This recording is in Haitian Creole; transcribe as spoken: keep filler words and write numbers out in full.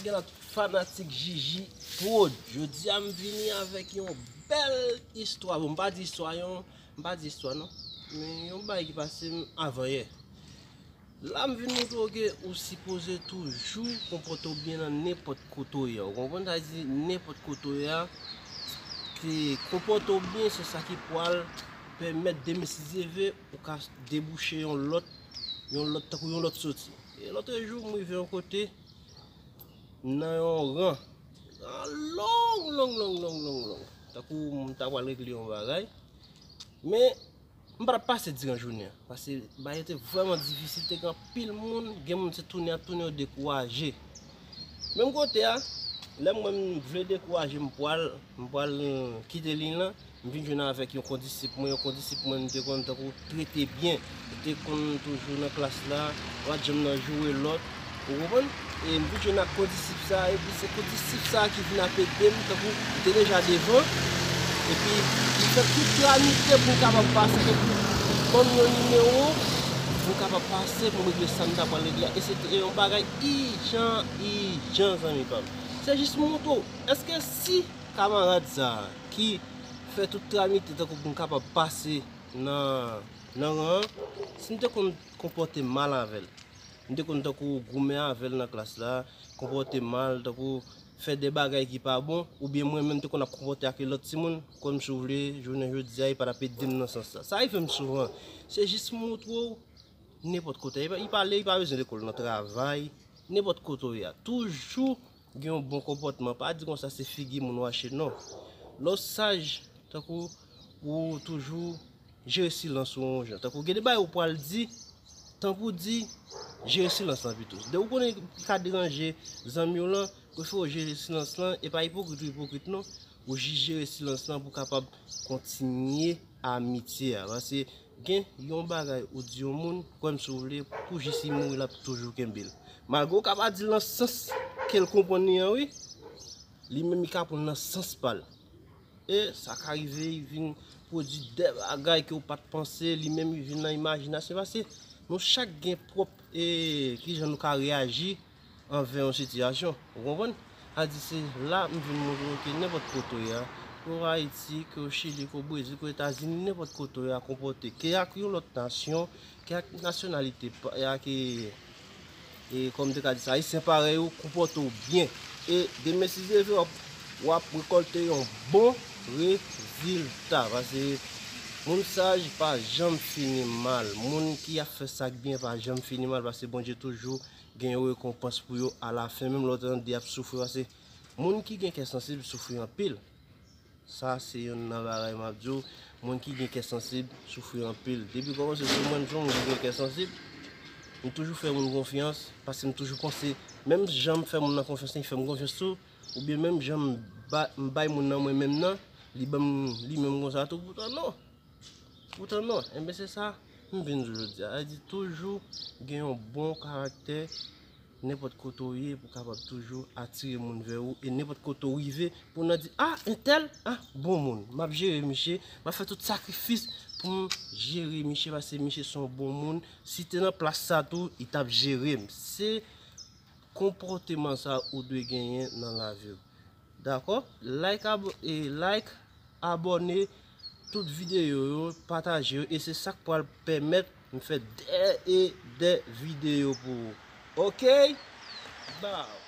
Gen la tout fanatik Jiji Prod. Jodi a m vini avèk yon bèl istwa. Bon, m pa di istwa yon, m pa di istwa non. Men yon bagay ki pase m avan yè. La m vin montre w ke ou sipoze toujou konpòte w byen nan nenpòt kote w ye a. Ou konprann sa di nenpòt kote w ye a. Ke konpòte w byen se sa ki pral pèmèt demen si Dye vle ou ka debouche yon lòt, yon lòt tankou yon lòt soti. E lòt jou m rive yon kote nan yon ran. Ran long, long, long, long, long, long. Tankou m ta pral regle yon bagay. Men, m pa t ap pase diran jounen an. Paske bagay yo te vrèman difisil, te gen anpil moun, gen moun se tounen ap tounen yo dekouraje. Menm kote a, lè mwen m vle dekouraje, m pral, m pral kite liy lan, m vin jwenn avèk yon kondisip mwen, yon kondisip mwen m te konn tankou trete byen. Li te konn toujou nan klas la, pa t janm nan joure lòt, ou konprann? E m vin jwenn ak kondisip sa, epi se kondisip sa ki vin ap ede m, tankou m te deja devan, epi li fè tout tramite pou m kapab pase, tankou ban m yon nimewo, pou m kapab pase, pou m regle sa m ta pral regle a. E se te yon bagay ijan, ijan, zanmi pa m. Se jis montre w, èske si kamarad sa a ki fè tout tramite tankou pou m kapab pase nan, nan ran an, si m te konn konpòte m mal avè l, m te konn tankou goumen avè l nan klas la, konpòte m mal, tankou fè de bagay ki pa bon, oubyen mwen menm te konn ap konpòte ak lòt timoun, kwè m si w vle, jounen jodi a, li pa t ap ede m nan sans sa. Sa rive m souvan. Se jis montre w nenpòt kote. Li pa, li pa bezwen lekòl, nan travay, nenpòt kote w ye a. Toujou gen yon bon konpòtman. Pa di konsa se figi moun w achte, non. Lè w saj, tankou ou toujou jere silans ou yon jan. Tankou gen de bagay ou pral di, tankou di, jere silans lan pito. Depi ou konnen ki ka deranje zanmi w lan, prefere w jere silans lan, e pa ipokrit ou ipokrit non. Ou jis jere silans lan pou kapab kontinye amitye a. Paske gen yon bagay ou di yon moun, kwè m si w vle, pou jis li mouri, l ap toujou kenbe l. Malgre w ka pa di l nan sans ke l konprann li an, wi, li menm li ka pran l nan sans pa l. E sa ka rive, li vin pwodui de bagay ke w pa t panse, li menm li vin nan imajinasyon. Paske nou chak gen pwòp, e, kijan nou ka reyaji anvè yon sitiyasyon. Ou konprann? Sa di se la m vin montre w ke nenpòt kote w ye a, ke w Ayiti, ke w Chili, ke w Brezil, ke w Etazini, nenpòt kote w ye a, konpòte ke ak yon lòt nasyon, ke ak nasyonalite pa, e ak, e, e, kòm te ka di sa, Ayisyen parèy ou, konpòte w byen. E demen si Dye vle, w ap, w ap rekòlte yon bon rezilta. Paske moun saj pa janm fini mal. Moun ki ap fè sa k byen pa janm fini mal, paske Bondye toujou gen yon rekonpans pou yo alafen. Menm lè w tande y ap soufri, paske moun ki gen kè sansib soufri anpil. Sa se youn nan bagay m ap di w. Moun ki gen kè sansib soufri anpil. Depi kòmanse sou mwen, m se yon moun ki gen kè sansib. M toujou fè moun konfyans, paske m toujou panse, menm jan m fè moun nan konfyans, li fè m konfyans tou, oubyen menm jan m ba, m bay moun nan mwen menm nan, li ban m li menm konsa tou, poutan non. Poutan non, enben se sa m vin di w jodi a. Sa di toujou gen yon bon karaktè nenpòt kote w ye pou kapab toujou atire moun vè ou e nenpòt kote w rive pou w nan di, ah, entèl, ah, bon moun. M ap jere miche, m ap fè tout sakrifis pou m jere miche paske miche se yon bon moun. Si te nan plas sa tou, li t ap jere m. Se konpòteman sa ou dwe genyen nan lavi w. Dakò? Like, abo-, e like, abòne, tout videyo yo, pataje yo, e se sa k pral pèmèt m fè dè e dè videyo pou ou. Oke? Bow!